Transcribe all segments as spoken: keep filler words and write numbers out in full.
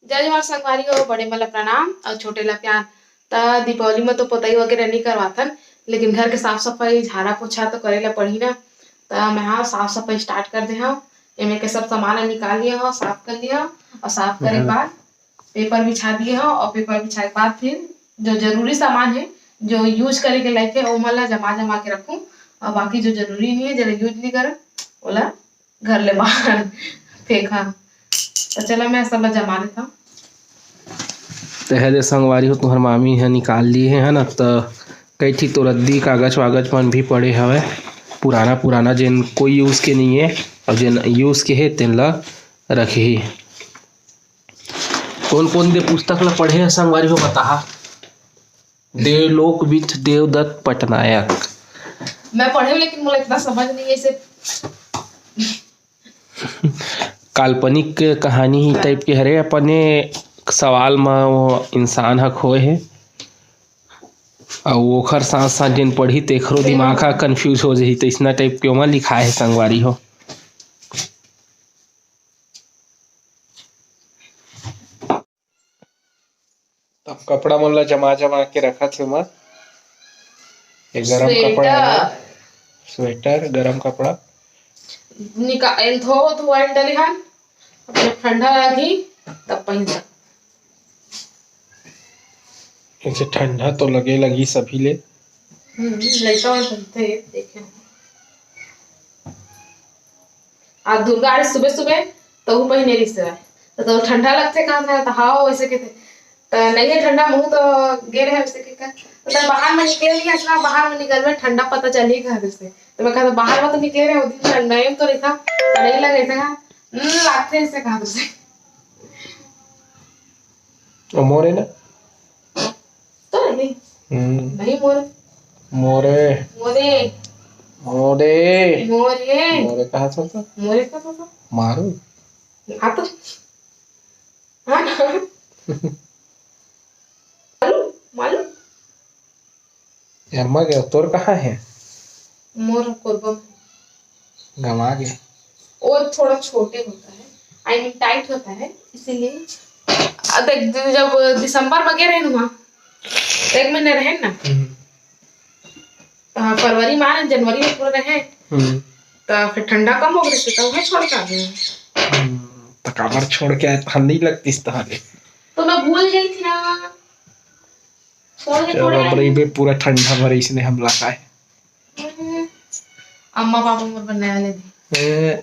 जय जोहार संगवारी हो, बड़े मन ला प्रणाम अउ छोटे ला प्यार। त दीपावली में तो पोतई वगैरह नहीं करवाथन, लेकिन घर के साफ सफाई, झाड़ा पोछा तो करे ला पड़ही ना। त मैं हा साफ सफाई स्टार्ट कर दे हव। एमे के सब सामान ला निकाल लिया हव, साफ कर लिया हव अउ साफ करे के हाँ। बाद पेपर बिछा दिए हव अउ पेपर बिछाए के बाद फिर जो जरूरी सामान है, जो यूज करे के लायक है, ओमन ला जमा जमा के रखूं अउ बाकी जो जरूरी नहीं है, जेला यूज नहीं करन, ओला घर ले बाहर फेंका। त चला मैं सब ला जमा देता हूँ। तेहे दे संगवारी हो, तुहर मामी ह निकाल लिए हे ना, त कई ठी तो रद्दी कागज वागज मन भी पड़े हवय, पुराना पुराना, जेन कोई यूज के नहीं है, अउ जेन यूज के हे तेन ला रखही। कोन कोन दे पुस्तक ला पढ़े ह संगवारी हो, बताहा। देवलोक with देवदत्त पटनायक। मैं पढ़े हूँ, लेकिन मोला इतना समझ नहीं है इसे। काल्पनिक कहानी ही टाइप के हरे, अपने सवाल म वो इंसान ह खोए हे, अउ ओखर साथ साथ जेन पढ़ही तेखरो दिमाग ह कंफ्यूज हो जही, तइसना टाइप के ओमा लिखाए हे संगवारी हो। अब कपड़ा मन ला जमा जमा के रखत हे ओमा। ये गरम कपड़ा है, स्वेटर, गरम कपड़ा। निका-, एल धो, धोआ डले हन, अपने ठंडा लगही, तब पहिन सकत। इसे ठंडा तो लगे लगही सभी ले। हम्म, लइका मन पहिनथे, देखे। आज दुर्गा आए सुबह सुबह, तहू पहिने रिहिस हवय। त तोला ठंडा लगथे कहत हवय, त हाव, वैसे कहथे। त नहीं है ठंडा, महू तो गे रहे वैसे कहकर। त तब बाहर में निकले नहीं, अतना बाहर में निकलबे ठंडा पता चलही कहत रहिस। त मैं कहत बाहर में तो निकले रहे, वो दिन ठंडा ही तो रहिथे, त नहीं लगे थे, हम्म, लागथे ऐसे कहत रहिस। ओ मोरे ना? तो नहीं। हम्म। नहीं मोरे। मोरे। मोरे। मोरे। मोरे। मोरे कहा था तो? मोरे कहा था तो? मारू। हाँ तो। हाँ ना। मालूम, मालूम। अम्मा के तोर कहाँ है? मोर कोरबा में। गंवा गे। वो थोड़ा छोटे होता है, I mean tight होता है, इसीलिए। अब देख, जब दिसंबर में गे रहे ना वहाँ, एक महीना रहे ना। हम्म। हाँ, फरवरी में आए, जनवरी में पूरा रहे। हम्म। तो फिर ठंडा कम हो गया, तो वहाँ छोड़ के आ गए। हम्म, तो काबर छोड़ के आए, ठंडी लगती इस तरह। तो मैं भूल गई थी ना। छोड़ के चलो, थोड़े अब रही बे, पूरा ठंडा भर इसने हमला का है। हम्म। अम्मा पापा मोर बर नया ले दी। ए।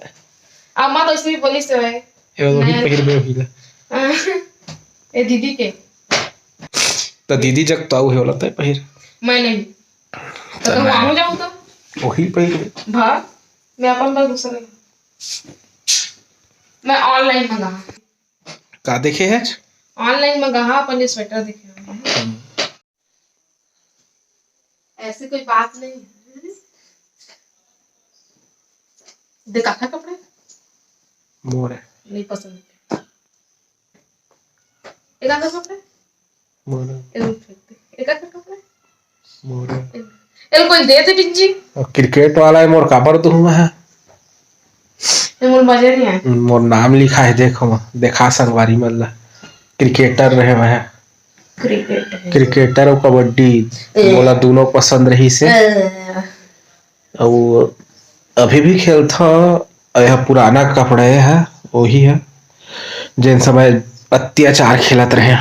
अम्मा तो इसमें बोली से है। ए, वही नया पहिर बे वही ला। ए दीदी के। तो दीदी जग तो आऊ है वाला तय पहिर। मैं नहीं। तो तो कहूँ मैं आऊँ जाऊँ तो? वही पहिर बे। भा, मैं अपन बर दूसरा ले। मैं online मंगा। का देखे है? Online मंगा, हाँ, अपन ये स्वेटर देखे हैं। हम्म। ऐसी कोई बात नहीं है। दिखाता कपड़े? मोर है। नहीं पसंद। एक आधा कपड़े? मोर है। एक फेंक दे। एक आधा कपड़े? मोर है। एक, एक कोई दे दे पिंजी। और क्रिकेट वाला है, मोर काबर दूँ मैं? ये मोर मजे नहीं आए। मोर नाम लिखा है, देखो, देखा संगवारी मन ला। क्रिकेटर रहे मैं। क्रिकेट है। क्रिकेटर और कबड्डी, ए। मोला दोनों पसंद रही से। ए। अउ अभी भी खेलथव। यह पुराना कपड़ा है, वही है, जेन समय अत्याचार खेलत रहे,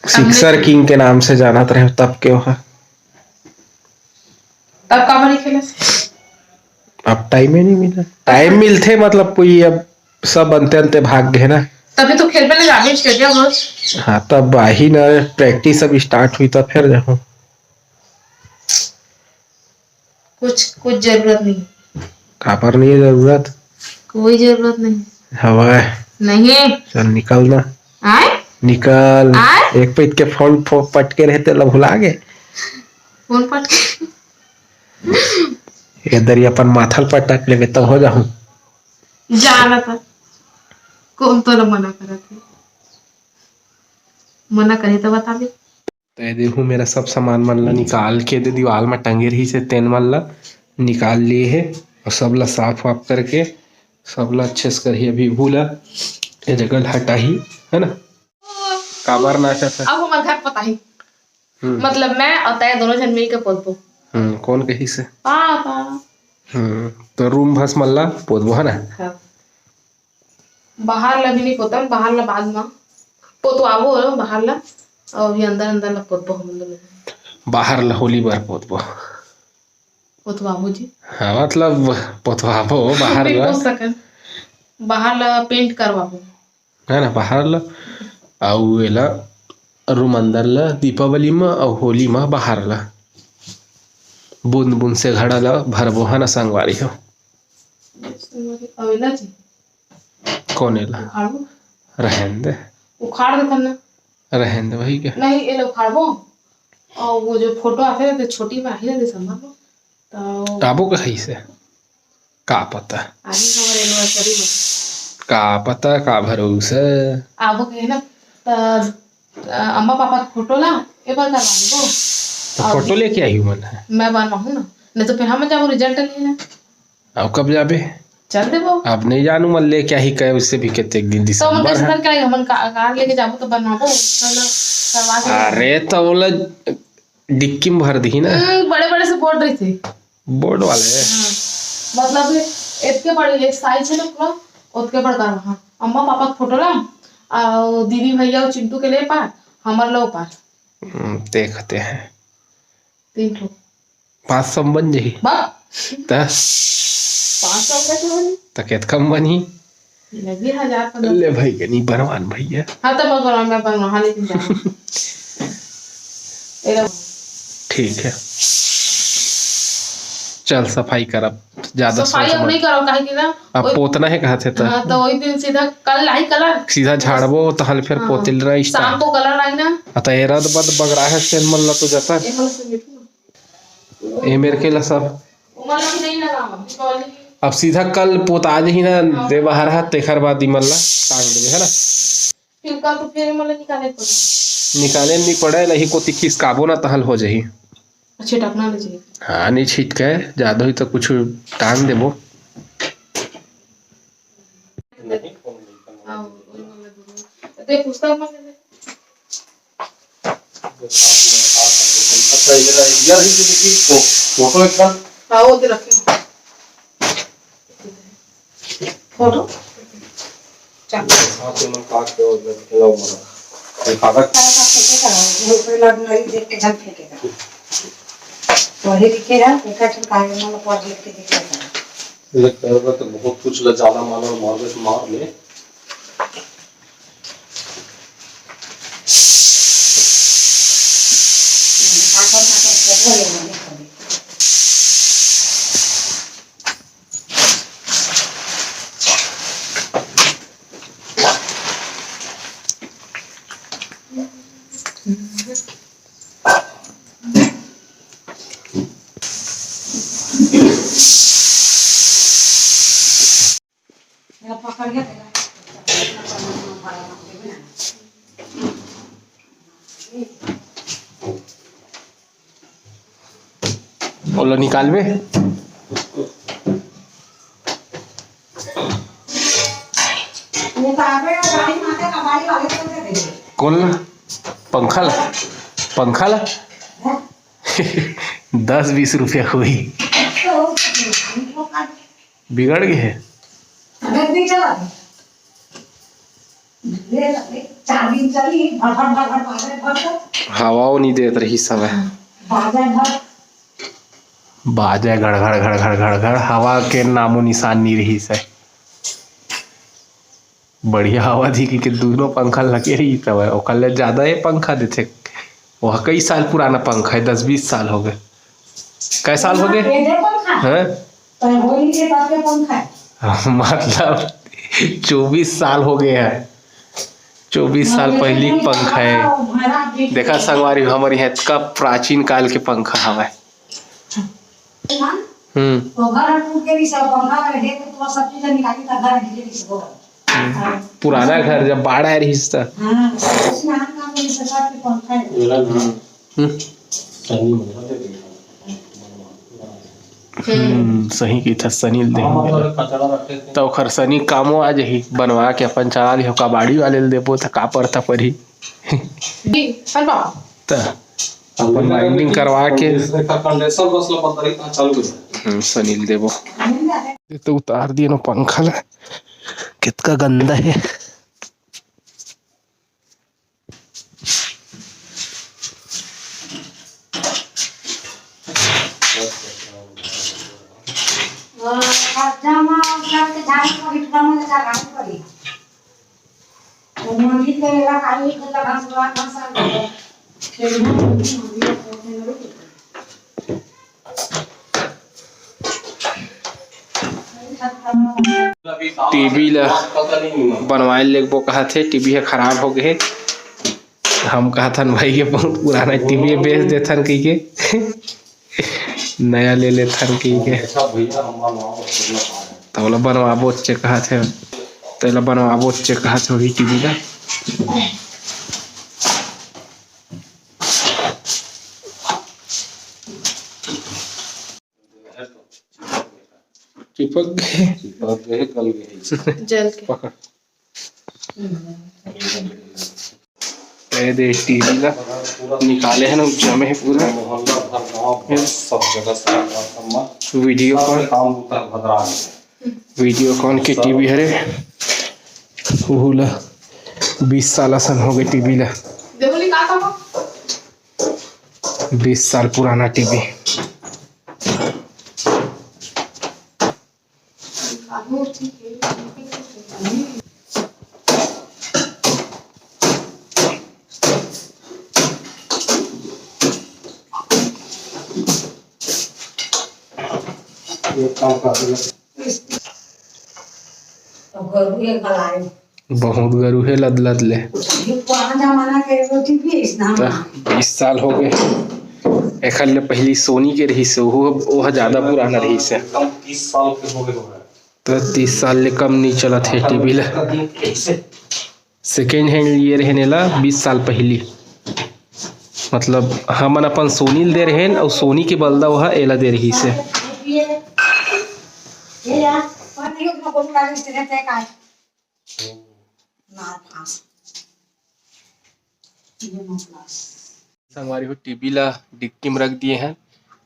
सिक्सर किंग के नाम से जानत रहे, तब के वह। तब काबर नहीं खेलस? अब टाइम ही नहीं मिला। टाइम मिलथे, मतलब, कोई अब सब अंते अंते भाग गए ना। तभी तो खेल पहले जाबे स्टेडियम रोज। हाँ, तब आही ना, प्रैक्टिस अब स्टार्ट हुई, तब फिर जाहूँ। कुछ, कुछ जरूरत नहीं। काबर नहीं है जरूरत? कोई जरूरत नहीं। हवय। नहीं। चल निकल ना। आय? निकल। आय? एक पीठ के फोन फो-, पटके रहे, तेला भुला गे। फोन पटके? ये दरी अपन माथल पटक लेबे, तब हो जाहूँ। जाना था। कौन तोला मना करत है? मना करे तो बता दे। तो ये देखो, मेरा सब सामान मन ला निकाल के दे दीवाल में टंगे रही से, तेन मन ला निकाल लिए है और सब ला साफ वाफ करके सब ला अच्छे से करही अभी भूला। ये जगह ल हटाही, है ना? काबर नाचत हे? अब हमर घर पताही। हम्म। मतलब मैं अउ तैं दोनों झन मिल के पोतबो। हम्म, कोन कहिस हे? पापा। हम्म, तो रूम भस मन ला पोतबो, है ना? हाँ। बाहर ला भी नहीं पोतन, बाहर ला बाद में पोतवाबो बाहर ला, अउ अभी अंदर, अंदर ला पोतबो हम दोनों। बाहर ला होली बर पोतबो। पोतवाबो जी। हाँ, मतलब पोतवाबो बाहर नहीं ला। पोत सकन। बाहर ला पेंट करवाबो। है ना, बाहर ला। अउ एला रूम अंदर ला दीपावली म अउ होली म बाहर ला। बूंद बूंद से घड़ा ला भरबो, है ना संगवारी हो। अउ एला जी। कोन एला? उखाड़बो। रहन दे। उखाड़ देथन ना। रहन दे, वही के। नहीं, एला उखाड़बो। अउ वो जो फोटो आथे ना, तो छोटी में आही ना दिसंबर में। तो आबो कहिस हे? का पता। आही हमर एनिवर्सरी में। का पता, का भरोसा। आबो कहे ना, तो, अ, अम्मा पापा के फोटो ला, ए बार करवा देबो। तो अउ फोटो लेके आही मन हे। मैं बनवाहूँ ना। नहीं तो फिर हम जाबो रिजल्ट लेना। अब कब जाबे? चल देबो। अब नहीं जानू, मन लेके आही कहे, उससे भी कतेक दिन तो हमन दिसंबर कैसे हे। करके आई? हमन का-, कार लेके जाबो तो बनवाबो, चल, करवा के। अरे, तो ओला डिक्की में भर दिही ना। हम्म, बड़े-बड़े से बोर्ड रहिथे। बोर्ड वाले? हाँ। मतलब, एतके बड़े, एक साइज है ना पूरा, ओतके बड़का रहा। अम्मा पापा के फोटो ला, अउ दीदी भैया अउ चिंटू के ले पार, हमर लो पार। हम्म, देखते हैं। तीन ठो। पाँच सौ में बन जाही। बा। त? पाँच सौ का तो बनी। त केतका में बनही? लगी हजार पन्द्रह सौ। ले भाई, के नहीं बनवान भैया। हाँ, तो मैं बनवा, मैं बनवा, हाँ, लेकिन जाना। ए लो। ठीक है। चल, सफाई करब। ज्यादा सफाई सोच अब मत। नहीं करब, काहे कि ना, अब ओई पोतना है, कहा थे त। हाँ, तो वही दिन सीधा कल लाई कलर। सीधा झाड़बो, तहन फिर हाँ। पोतिल रही शाम को कलर लाई ना। आ, त एरद बद बगरा है, सेन मन ला तो जता। ए, मन से मिठू। ए मेर के ला सब। ओमन ला भी नहीं लगावा, दीपावली। अब सीधा कल पोता जाही ना, हाँ। दे बाहर हा, तेखर बाद इमन ला टांग देबे, है ना? फिर कल तो फिर एमन ला निकाले पड़े। निकाले नहीं पड़े, नहीं कोती खिसकाबो ना, तहल हो जाही। अच्छे टकना ले जाही। हाँ, नहीं छिटके, ज्यादा होही तो कुछ टांग देबो। हाँ, वही वाला दूगो। दे, पुस्तक में से दे। अच्छा, ये रहा, ये रही तो देखी, फो-, फोटो एक बार। हाँ, वो तो रखे हैं। फोटो? चल। साथ में काट के और खेलाओ मरा। ये कागज। सारा साफ करके करा, वो ऊपर लग नहीं देख के झट फेंकेगा। पढ़े लिखे है, एक ठन कार्य में पढ़ लिख के देख लेता है। लगता है तो बहुत कुछ ल-, जाला माला मार दे, मार ले। ओला निकालबे। निकालबे, गाड़ी माथे कबाड़ी वाले को दे दे। कौन ला? पंखा ला? पंखा ला? हैं? दस बीस रुपया होही। तो बिगड़ गे हे। अबे नहीं चला। ले ले, चार दिन चली, भड़ भड़ भड़ भड़ बाजे भड़ भड़। हवा वो नहीं देत रही सब है। बाजे भड़। बाजे घड़ घड़ घड़ घड़ घड़ घड़, हवा के नामो निशान नहीं रही से। बढ़िया हवा दी के दोनों पंखा लगे रही तब ओकर ले ज्यादा ये पंखा देथे। वह कई साल पुराना पंखा है, दस बीस साल हो गए। कै साल हो गए? ये दे पंखा। हैं? तो होली के बाद के पंखा है। मतलब चौबीस साल हो गए हैं। चौबीस साल पहली पंखा है। देखा संगवारी, हमारे यहाँ इतना प्राचीन काल के पंखा हवा है। हम्म। तो घर टूट के भी सब पंखा रहे तो सब चीज निकाली था घर गिरे भी सब। हम्म। पुराना घर जब बाढ़ आए रही था। हाँ, सब कुछ यहाँ का भी सब के पंखा है। हम्म। हम्म, सही कहिथस, सनी ल देहूं। त ओखर सनी कामो आ जही, बनवा के अपन चला लिहो, कबाड़ी वाले ल देबो त का परता परही। त अपन वाइंडिंग करवा के हम्म, सनी ल देबो। ये तो उतार दिए न पंखा ल, कितका गंदा हे। टीवी ला बनवाए लेगबो कहत हे, टीवी ह खराब हो गे हे। हम कहत हन भाई, ये बहुत पुराना टीवी हे, बेच देथन कहिके, नया ले लेथन कहिके। त ओला बनवाबो चे कहत हे, तेला बनवाबो चे कहत हे वही टीवी ला। चिपक गे। चिपक गे, गल गे। जल के। पकड़। ए दे टीवी ला निकाले हे ना, जमे हे पूरा। मोहल्ला भर गांव भर सब जगह से वीडियो कॉल। काम होता है भद्रा में। वीडियो कॉन के टीवी हरे, उहू ला बीस साल असन हो गए टीवी ला। बीस साल पुराना टीवी। तो गरु हे गलाए। बहुत गरु हे लद लद ले। ये पुराना जमाना के वो टीवी है ना। त बीस साल हो गए। एखर ले पहली सोनी के रहिस हे, वो, वो ह ज्यादा पुराना रहिस हे। कम तीस साल के हो गए होगा। त तीस साल ले कम नहीं चलत हे टीवी ला। सेकेंड हैंड लिए रहेन एला बीस साल पहिली। मतलब, हमन अपन सोनी ल दे रहेन, अउ सोनी के बदला ओहा एला दे रहिस हे। संगवारी हो, टीवी ला डिक्की में रख दिए हैं,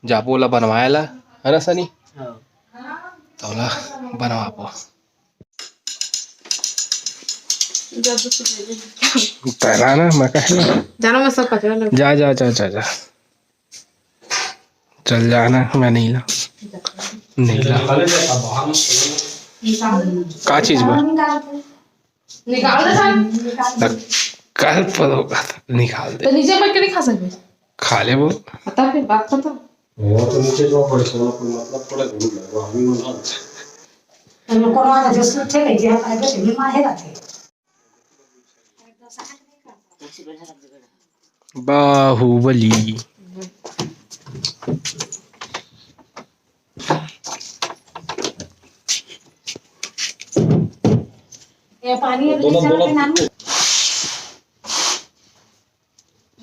जाबो ला बनवाए ला, है ना सनी? हाँ। तो ला बनवाबो। जा तो सुन ले। उतारा ना, मैं कहे ना। जाना, मैं सब कचरा लग जा, जा, जा, जा, जा। चल जाना, मैं नहीं ला। नहीं ला। निकाल। का चीज बा? निकाल दे सारे। त कल पर होगा, निकाल दे। तो नीचे बैठ के नहीं खा सकते? खा ले वो। पता फिर बात खत्म। वो तो नीचे जो पड़े, सोना कोई मतलब थोड़ा घूम ले, वो हमें वो ना। हम लोग को ना जैसे उठे नहीं दिया, आगे से बीमार है रहते। बाहुबली। ये पानी अभी दोनों, चला दोनों। के नानू।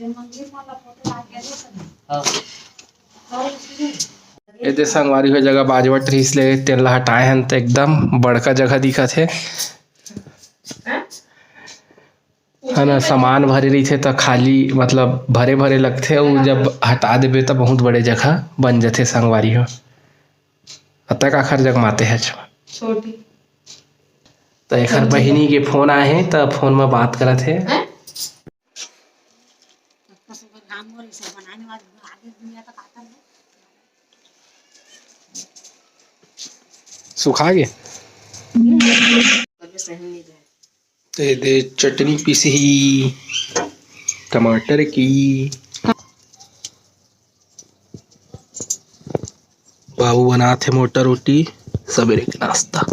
ये मंदिर वाला फोटो आ गया, देखो ना। हाँ। और इसमें ये दे संगवारी हो, जगह बाजवट रहिस ले, तेन ला हटाए हन, त एकदम बड़का जगह दिखत हे। हाँ? है ना, सामान भरे रहिथे त खाली, मतलब, भरे भरे लगथे, अउ जब हटा देबे त बहुत बड़े जगह बन जथे संगवारी हो। अतक आखर जग माते हे। छोटी। त एखर बहिनी के फोन आए हे, त फोन म बात करत हे। हैं? सुखा गे। ते दे चटनी पीसही टमाटर की। बाबू बनात हे मोटा रोटी, सबेरे के नाश्ता।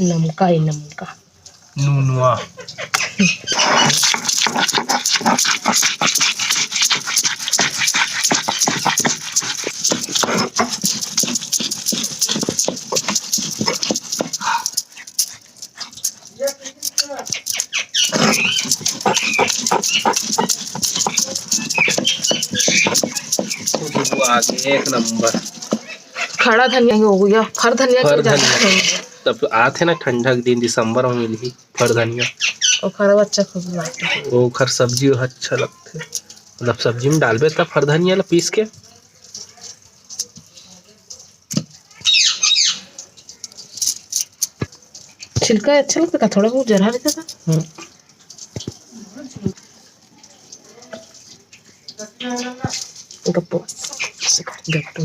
नमका ही नमका। नूनुआ। खुशबू आ गई एक नंबर। खड़ा धनिया हो गया, फर धनिया फर के ज्यादा धनिया। तब आथे ना ठंडा के दिन, दिसंबर में मिलही फर धनिया। ओखर अच्छा खुशबू आथे। ओखर सब्जी अच्छा लगथे, मतलब सब्जी में डालबे त फर धनिया ला पीस के। छिलका अच्छा लगता का? थोड़ा बहुत जरा रहता था। हम्म। गप्पो। गप्पो।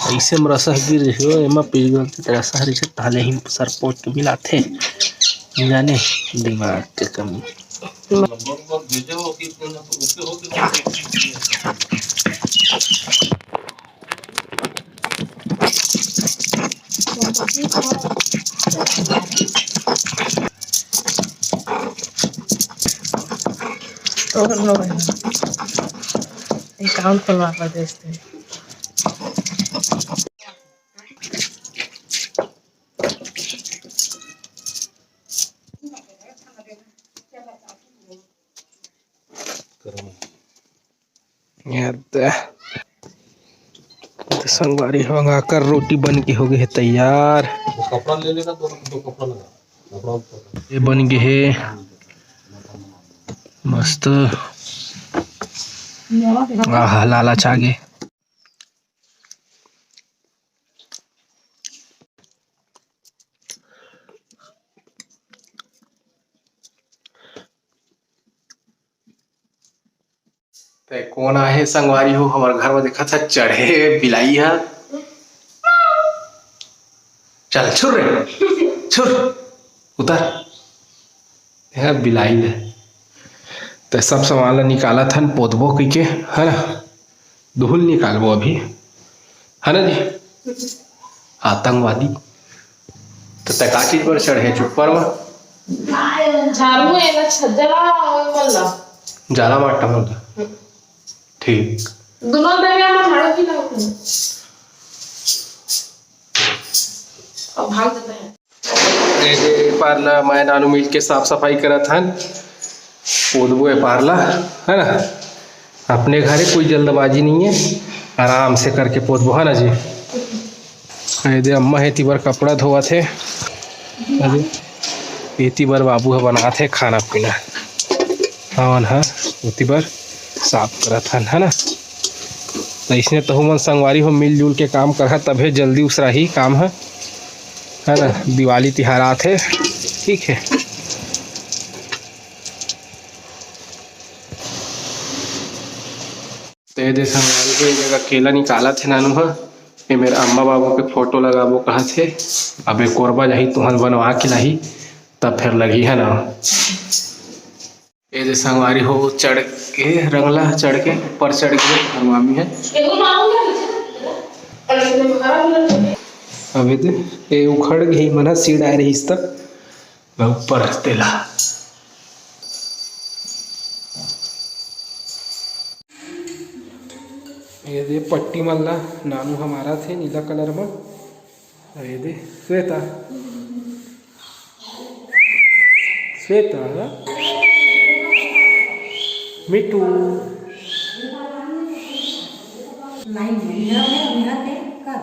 अइसे में रसा गिर रही हो, एमा पीस गलती त रसा हर इसे ताले ही सरपोट के मिलाथे। जाने दिमाग के कमी। तोहर लो बहिनी, account खोलवा कर दे इसने। ये दे। तो संगवारी हो, आकर रोटी बन के हो गए है तैयार। वो कपड़ा ले लेना, दो, दो कपड़ा लगा, कपड़ा ऊपर। ये बन गए है मस्त। आहा, लालच आ गए। ते कोन आहे संगवारी हो, हमर घर में देखत ह चढ़े बिलाई ह। चल छुर रे, छुर, उतर। हे बिलाई ले। ते सब सामान ला निकालत हन, पोतबो कइके, है ना? दुहल निकालबो अभी, है ना जी? आतंकवादी। तो ते का चीज पर चढ़े? चुप्पर में? झाड़ू है ना, छज्जा ला, ओए मन ला। जाला माटा मन ला। ठीक। दोनों दरिया में झाड़ू की ना होती। अब भाग जाता है। ए, ए पार ला मैं नानू मिल के साफ सफाई करत हन। पोतबो ए पार ला, है ना? अपने घरे कोई जल्दबाजी नहीं है, आराम से करके पोतबो, है ना जी? ए दे अम्मा हे, एती बर कपड़ा धोवत हे, है जी? एती बर बाबू ह बनात हे खाना पीना। हमन ह ओती बर साफ करत हन, है ना? तो इसने तहु मन संगवारी हो मिलजुल के काम करहा, तभे जल्दी उसराही काम ह, है ना? दिवाली तिहार आत हे, ठीक है। ते दे संगवारी हो, ये जगह केला निकालत हे नानू ह। ये मेर अम्मा बाबू के फोटो लगाबो कहत हे। अबे कोरबा जाही, तुहन बनवा के लाही, तब फिर लगही, है ना? ये दे संगवारी हो, चढ़ के, रंगला चढ़ के, ऊपर चढ़ के, हर मामी है। अबे दे, ये उखड़ गई, मन ह सीढ़ आए रहिस त। मैं ऊपर हंसते ला। ये दे पट्टी मन ला नानू ह मारत हे नीला कलर म। अउ ये दे श्वेता, श्वेता, मिट्टू। लाइन है, यहाँ पे, यहाँ पे, कर।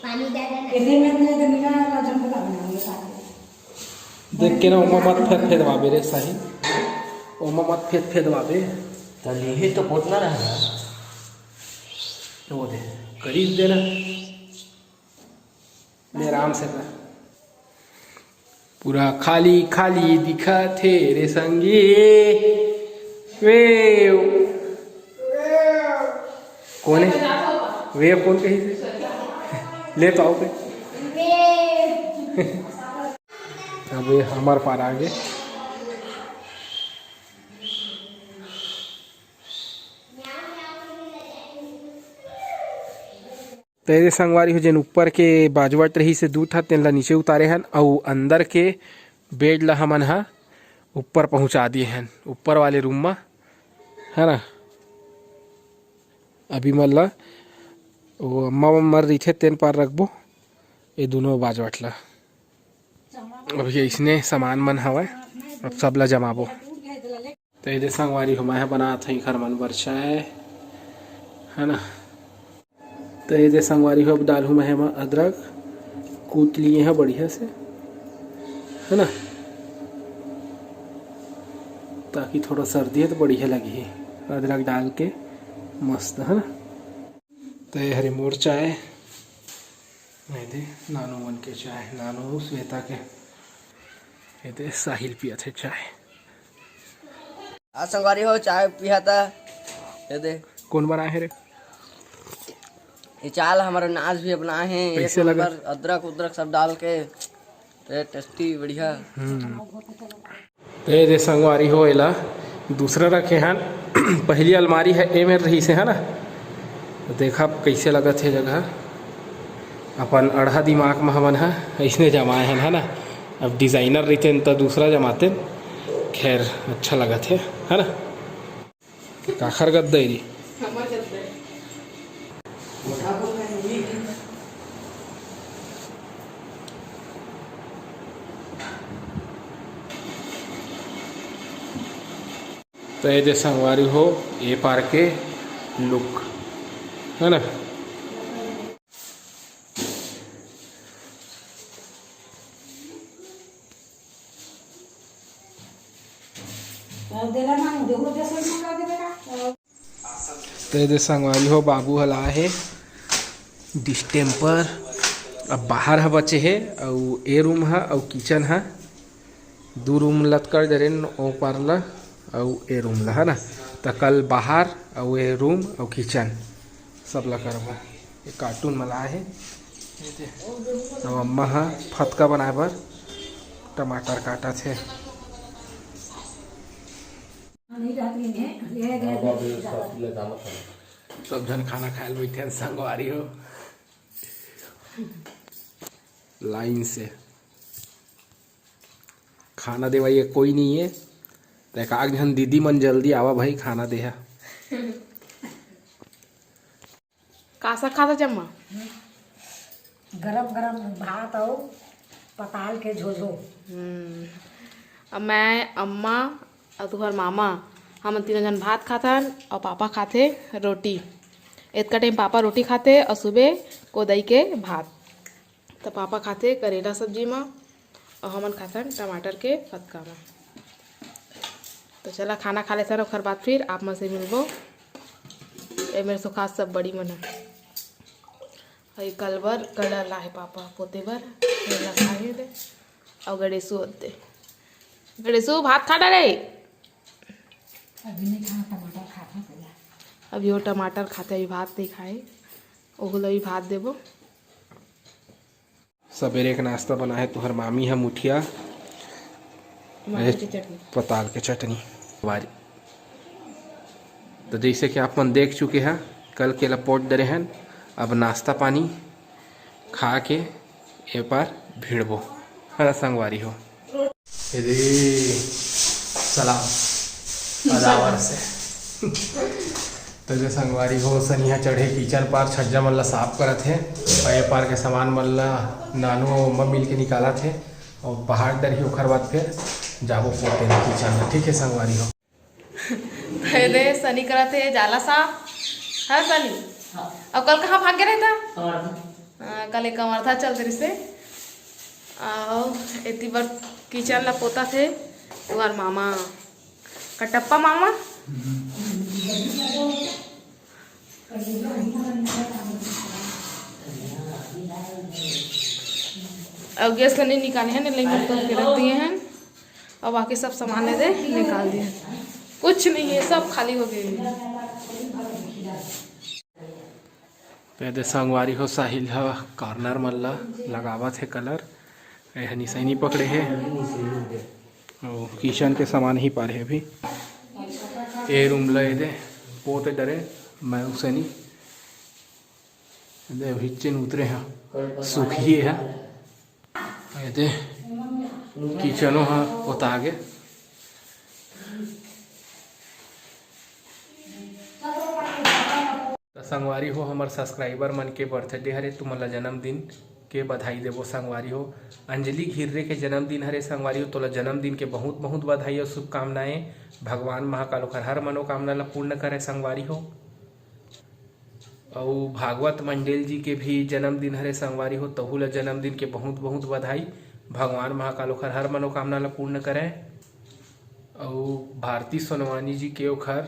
पानी ज्यादा ना। एदे में अपने गंगा का झंडा डालना है साथ में। देख के ना, ओमा मत फेद फेदवाबे रे साहिल, ओमा मत फेद फेदवाबे। तली ही तो पोतना रहा। वो दे, करीब दे ना। ले आराम से कर। पूरा खाली खाली दिखत हे रे संगी। वे कोन हे? वे कोन कही से? ले तो आओ पे। अब ये हमर पारा आगे। तेरे संगवारी हो, जेन ऊपर के बाजवट रहिसे दू ठा, तेन ला नीचे उतारे हन, अउ अंदर के बेड ला हमन ह ऊपर पहुंचा दिए हन, ऊपर वाले रूम म, है ना। अभी मन ला वो अम्मा मन रहिथे, तेन पार रखबो ये दोनों बाजवट ला। अभी अइसने सामान मन हवय, अब सब ला जमाबो। तो ये दे संगवारी हो, मैं ह बनात हंव एखर मन बर चाय, है ना। तो ये दे संगवारी हो, अब डालहूँ मैं एमा अदरक, कूट लिए हैं बढ़िया से, है ना, ताकि थोड़ा सर्दी है तो बढ़िया लगही अदरक डाल के, मस्त, है ना। तो ये हरे मोर चाय, ये दे नानू मन के चाय, नानू श्वेता के, ये दे साहिल पियत हे चाय। आज संगवारी हो, चाय पिया था। ये दे। कौन बनाए हे रे? ये चाय ला हमर नाज भी बनाए हे, एक कैसे लगा? नंबर, अदरक उदरक सब डाल के, ये टेस्टी, बढ़िया। हम्म। तो ये दे संगवारी हो, एला दूसरा रखे हन। पहली अलमारी है ए मेर रहिसे, है ना। तो देखा अब कैसे लगत हे जगह। अपन अड़हा दिमाग में हमन ह अइसने जमाए हन, है ना। अब डिजाइनर रहितेन तो दूसरा जमातेन। खैर, अच्छा लगत हे, है ना। काखर गद्दा ए री? तो ये दे संगवारी हो, ए पार के लुक, है ना। तो ये दे संगवारी हो, बाबू ह लाए हे डिस्टेम्पर। अब बाहर ह बचे हे, अउ ए रूम ह अउ किचन ह, दू रूम लतकड़ डरेन, ओ पार ला अउ ए रूम ला, है ना। त कल बाहर अउ ए रूम अउ किचन सब ला करबो। ये कार्टून म लाए हे। अउ अम्मा ह फतका बनाए बर टमाटर काटत हे। सब झन खाना खाए ल बैठे हन संगवारी हो, लाइन से। खाना देवइया कोई नहीं है, त एकाक झन दीदी मन जल्दी आवा भाई, खाना देहा। का साग खाता जम्मा? गरम गरम भात अउ पताल के झोझो। हम्म। अब मैं, अम्मा अउ तुहर मामा, हमन तीनों झन भात खाथन अउ पापा खाथे रोटी। एतका टाइम पापा रोटी खाथे अउ सुबह कोदई के भात। त पापा खाथे करेला सब्जी म अउ हमन खाथन टमाटर के फतका म। तो चला खाना खा लेथन, ओखर बाद फिर आप मन से मिलबो। ए मेर सुखात सब बड़ी मन ह। अउ ये कल बर कलर लाहे पापा पोते बर, ये ला खाए दे। अउ गणेशु होते, गणेशु भात खा डाले। अभी नहीं खाना, टमाटर खात हूँ पहले। अभी वो टमाटर खाते, अभी भात नहीं खाए, ओहू ला भी भात देबो। सबेरे के नाश्ता बनाए हे तुहर मामी ह मुठिया, टमाटर ए, के चटनी। पताल के चटनी। वारी। तो जैसे कि आप मन देख चुके हैं, कल के ला पोत डरे हन, अब नाश्ता पानी खा के ए पार भिड़बो। हाँ संगवारी हो। ए दे, सलाम। अदावर से। तो जे संगवारी हो, सनिहा चढ़े किचन पार, छज्जा मन ला साफ करत हे, अउ ए पार के सामान मन ला नानू अउ अम्मा मिल के निकालत हे, अउ पहाड़ डरही, ओखर बाद फिर जाबो पोते ला किचन ला। ठीक है संगवारी हो। तो ये दे सनी करत हे जाला साफ। हाँ सनी? हाँ। अब कल कहाँ भाग गए रहता? कवर्धा। हाँ, कल एक कवर्धा चल रही से। आओ, एती बर किचन ला पोता थे तुहर मामा, कटप्पा मामा। अब गैस ला नहीं निकाले हैं, नहीं तो के रख दिए हैं। अब बाकी सब सामान ले दे, निकाल दिए। कुछ नहीं है, सब खाली हो गए। तो ये दे संगवारी हो, साहिल ह कॉर्नर मन ला लगावत हे कलर। ए ह निसैनी पकड़े हे। ओ, किचन के सामान ही पारे हे अभी। ए रूम ला ये दे पोते डरे, मैं उसैनी। दे अभी चेन उतरे हा, सुखिए हा। ये दे किचनो हा पोता गे। त संगवारी हो, हमर सब्सक्राइबर मन के बर्थडे हरे, तुमन ला जन्मदिन के बधाई देबो संगवारी हो। अंजलि घिर्रे के जन्मदिन हरे संगवारी हो, तोला जन्मदिन के बहुत बहुत बधाई अउ शुभकामनाएं। भगवान महाकाल ओखर हर मनोकामना ला पूर्ण करे संगवारी हो। अउ भागवत मंडेल जी के भी जन्मदिन हरे संगवारी हो, तहू ला जन्मदिन के बहुत बहुत बधाई। भगवान महाकाल ओखर हर मनोकामना ला पूर्ण करे। अउ भारती सोनवानी जी के ओखर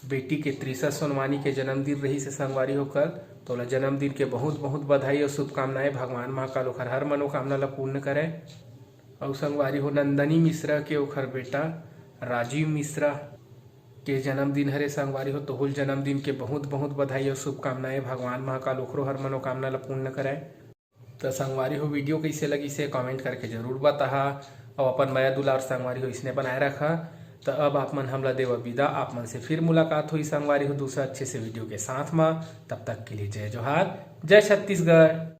बेटी के त्रिशा सोनवानी के जन्मदिन रहिस हे संगवारी हो कल, तोला जन्मदिन के बहुत बहुत बधाई अउ शुभकामनाएं। भगवान महाकाल ओखर हर मनोकामना ला पूर्ण करे। अउ संगवारी हो नंदनी मिश्रा के ओखर बेटा राजीव मिश्रा के जन्मदिन हरे संगवारी हो, तोहुल जन्मदिन के बहुत बहुत बधाई अउ शुभकामनाएं। भगवान महाकाल ओखरो हर मनोकामना ला पूर्ण करे। त संगवारी हो, वीडियो कइसे लगिस हे कमेंट करके जरूर बताहा, अउ अपन मया दुलार संगवारी हो इसने बनाए रखा। त अब आप मन हमला देवा विदा, आप मन से फिर मुलाकात होई संगवारी हो दूसरा अच्छे से वीडियो के साथ मा। तब तक के लिए जय जोहार, जय छत्तीसगढ़।